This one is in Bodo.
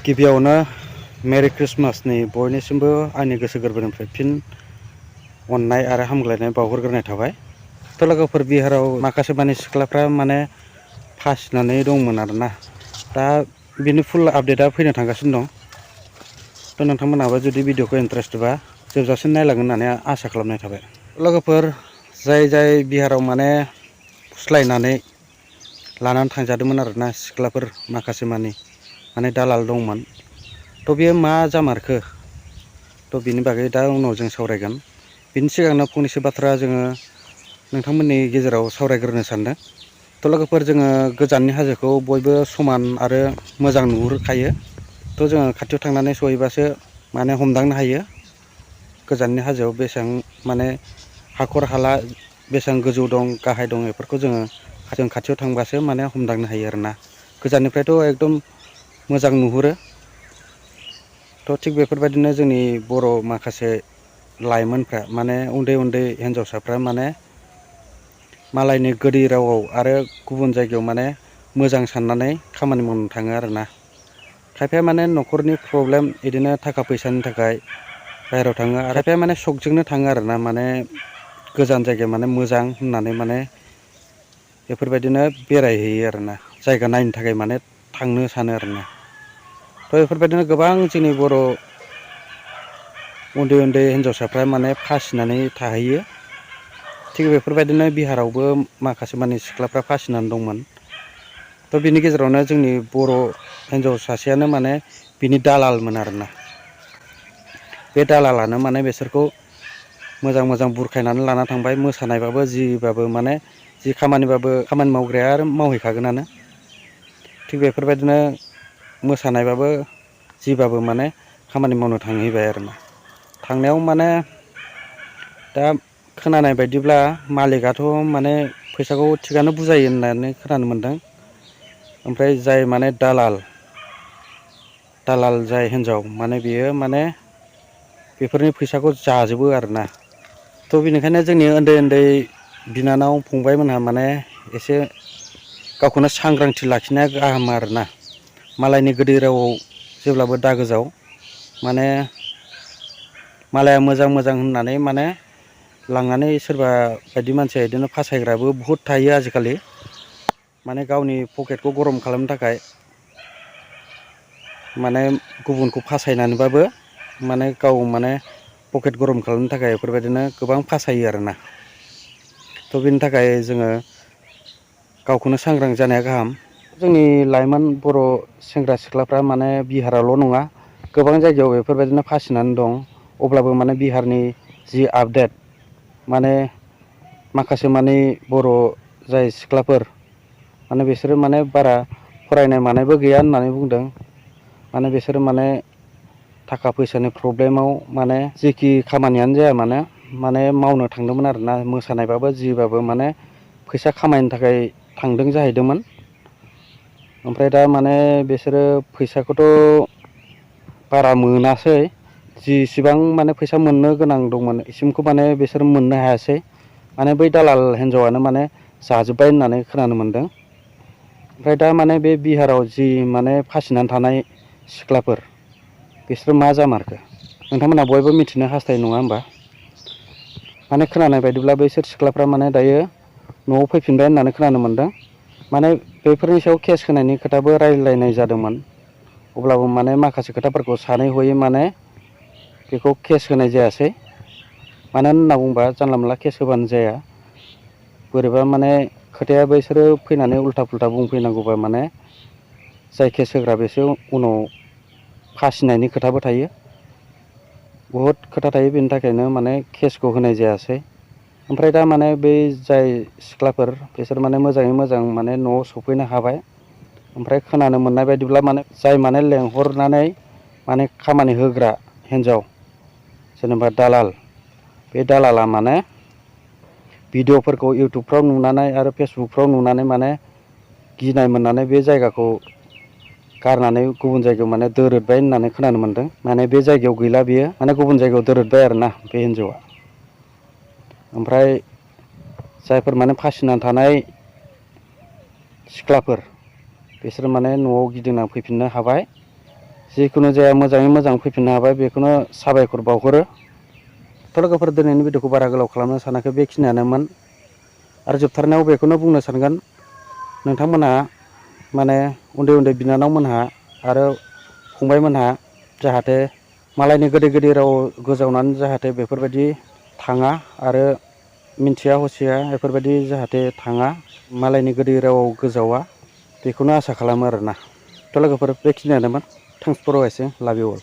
गिबियावनो मेरि क्रिसमासनि बयनिसिमबो आंनि गोसो गोरबोनिफ्राय फिन अननाय आरो हामग्लायनाय बावहरग्रोनाय थाबाय। थ' लोगोफोर बिहाराव माखासे माने सिख्लाफ्रा माने फासिनानै दंमोन आरोना। दा बिनि फुल आपडेटआ फैनो थांगासिनो दं। थ' नोंथांमोनहाबो जुदि भिडिअखौ इन्टारेस्टबा जोबजासिम नायलांगोन होननानै आसा खालामनाय थाबाय। लोगोफोर जाय बिहाराव माने फुस्लायनानै लानानै थांजादोंमोन आरोना सिख्लाफोर माखासे माने दालाल दंमोन। थ' बेयो मा जामारखो? थ' बिनि बागै दा उनाव जों सावरायगोन। बिनि सिगांनो फंनैसो बाथ्रा जोङो नोंथांमोननि गेजेराव सावरायग्रोनो सानदों। थ' लोगोफोर जोङो गोजाननि हाजोखौ बयबो समान आरो मोजां नुहुरखायो। थ' जोङो खाथियाव थांनानै सहैबासो माने हमदांनो हायो गोजाननि हाजोआव बेसेबां माने हाखर हाला बेसेबां गोजौ दं गाहाय दं बेफोरखौ जों खाथियाव थांबासो माने हमदांनो हायो आरोना। गोजाननिफ्रायथ' एकदम मोजां नुहुरो। थ' थिग बेफोरबायदिनो जोंनि बर' माखासे लाइमोनफ्रा माने उन्दै उन्दै हिन्जावसाफ्रा माने मालायनि गोदै रावआव आरो गुबुन जायगायाव माने मोजां साननानै खामानि मावनो थाङो आरोना। खायफाया माने न'खरनि प्रब्लेम बिदिनो थाखा फैसानि थाखाय बाहेरायाव थाङो आरो खायफाया माने सकजोंनो थाङो आरोना। माने गोजान जायगायाव माने मोजां होननानै माने बेफोरबायदिनो बेरायहैयो आरोना। जायगा नायनो थाखाय माने थांनो सानो आरोना। थ' बेफोरबायदिनो गोबां जोंनि बर' उन्दै उन्दै हिन्जावसाफ्रा माने फासिनानै थाहैयो। थिग बेफोरबायदिनो बिहारावबो माखासे माने सिख्लाफ्रा फासिनानै दंमोन। थ' बिनि गेजेरावनो जोंनि बर' हिन्जाव सासेयानो माने बिनि दालालमोन आरोना। बे दालालानो माने बिसोरखौ मोजां मोजां बुरखायनानै लाना थांबाय। मोसानायबाबो जिबाबो माने जि खामानिबाबो खामानि मावग्राया आरो मावहैखागोनानो। थिग बेफोरबायदिनो मोसानायबाबो जिबाबो माने खामानि मावनो थांहैबाय आरोना। थांनायाव माने दा खोनानाय बायदिब्ला मालिकआथ' माने फैसाखौ थिगानो बुजायो होननानै खोनानो मोनदों। ओमफ्राय जाय माने दालाल जाय हिन्जाव माने बियो माने बेफोरनि फैसाखौ जाजोबो आरोना। थ' बेनिखायनो जोंनि उन्दै उन्दै बिनानाव फंबायमोनहा माने एसे गावखौनो सांग्रांथि लाखिनाया गाहाम आरोना। मालायनि गोदै रावआव जेब्लाबो दागोजाव। माने मालाया मोजां मोजां होननानै माने लांनानै सोरबा बायदि मानसिया बिदिनो फासायग्राबो बुहुद थायो आजिखालि। माने गावनि पकेटखौ गरम खालामनो थाखाय माने गुबुनखौ फासायनानैबाबो माने गाव माने पकेट गरम खालामनो थाखाय बेफोरबायदिनो गोबां फासायो आरोना। थ' बिनि थाखाय जोङो गावखौनो सांग्रां जानाया गाहाम। जोंनि लाइमोन बर' सेंग्रा सिख्लाफ्रा माने बिहारावल' नङा गोबां जायगायाव बेफोरबायदिनो फासिनानै दं। अब्लाबो माने बिहारनि जि आपडेट माने माखासे माने बर' जाय सिख्लाफोर माने बिसोरो माने बारा फरायनाय मानायबो गैया होननानै बुंदों। माने बिसोरो माने थाखा फैसानि प्रब्लेमाव माने जेखि खामानियानो जाया मानो माने मावनो थांदोंमोन आरोना। मोसानायबाबो जिबाबो माने फैसा खामायनो थाखाय थांदों जाहैदोंमोन। ओमफ्राय दा माने बिसोरो फैसाखौथ' बारा मोनासै। जिसिबां माने फैसा मोननो गोनां दंमोन इसिमखौ माने बिसोर मोननो हायासै। माने बै दालाल हिन्जावानो माने जाजोब्बाय होननानै खोनानो मोनदों। ओमफ्राय दा माने बे बिहाराव जि माने फासिनानै थानाय सिख्लाफोर बिसोरो मा जामारखो नोंथांमोनहा बयबो मिथिनो हास्थायो नङा होमबा? माने खोनानाय बायदिब्ला बैसोर सिख्लाफ्रा माने दायो न'आव फैफिनबाय होननानै खोनानो मोनदों। माने बेफोरनि सायाव केस होनायनि खोथाबो रायज्लायनाय जादोंमोन। अब्लाबो माने माखासे खोथाफोरखौ सानै हयै माने बेखौ केस होनाय जायासै। मानो होनना बुंबा जानला मोनला केस होबानो जाया। बोरैबा माने खोथाया बैसोरो फैनानै उल्था फुल्था बुंफैनांगौबा माने जाय केस होग्रा बेसो उनाव फासिनायनि खोथाबो थायो। बहुद खोथा थायो बेनि थाखायनो माने केसखौ होनाय जायासै। ओमफ्राय दा माने बै जाय सिख्लाफोर बिसोर माने मोजाङै मोजां माने न'आव सफैनो हाबाय। ओमफ्राय खोनानो मोननाय बायदिब्ला माने जाय माने लेंहरनानै माने खामानि होग्रा हिन्जाव जेनेबा दालाल बे दालाला माने भिडिअ'फोरखौ इउटुबफ्राव नुनानै आरो फेसबुकफ्राव नुनानै माने गिनाय मोननानै बे जायगाखौ गारनानै गुबुन जायगायाव माने दोरोदबाय होननानै खोनानो मोनदों। माने बे जायगायाव गैला बियो माने गुबुन जायगायाव दोरोदबाय आरोना बे हिन्जावा। ओमफ्राय जायफोर माने फासिनानै थानाय सिख्लाफोर बिसोर माने न'आव गिदिंना फैफिननो हाबाय। जिखुनु जाया मोजाङै मोजां फैफिननो हाबाय बेखौनो साबायखर बावहरो। थ' लोगोफोर दिनैनि भिडिअखौ बारा गोलाव खालामनो सानाखै, बेखिनियानोमोन। आरो जोबथारनायाव बेखौनो बुंनो सानगोन, नोंथांमोनहा माने उन्दै उन्दै बिनानावमोनहा आरो फंबायमोनहा जाहाथे मालायनि गोदै गोदै राव गोजावनानै जाहाथे बेफोरबायदि थाङा आरो मिन्थिया हसिया बेफोरबायदि जाहाथे थाङा, मालायनि गोदै रावाव गोजावा, बेखौनो आसा खालामो आरोना। थ' लोगोफोर बेखिनियानोमोन। थेंक्स फर वाचिं, लाभ इउ अल।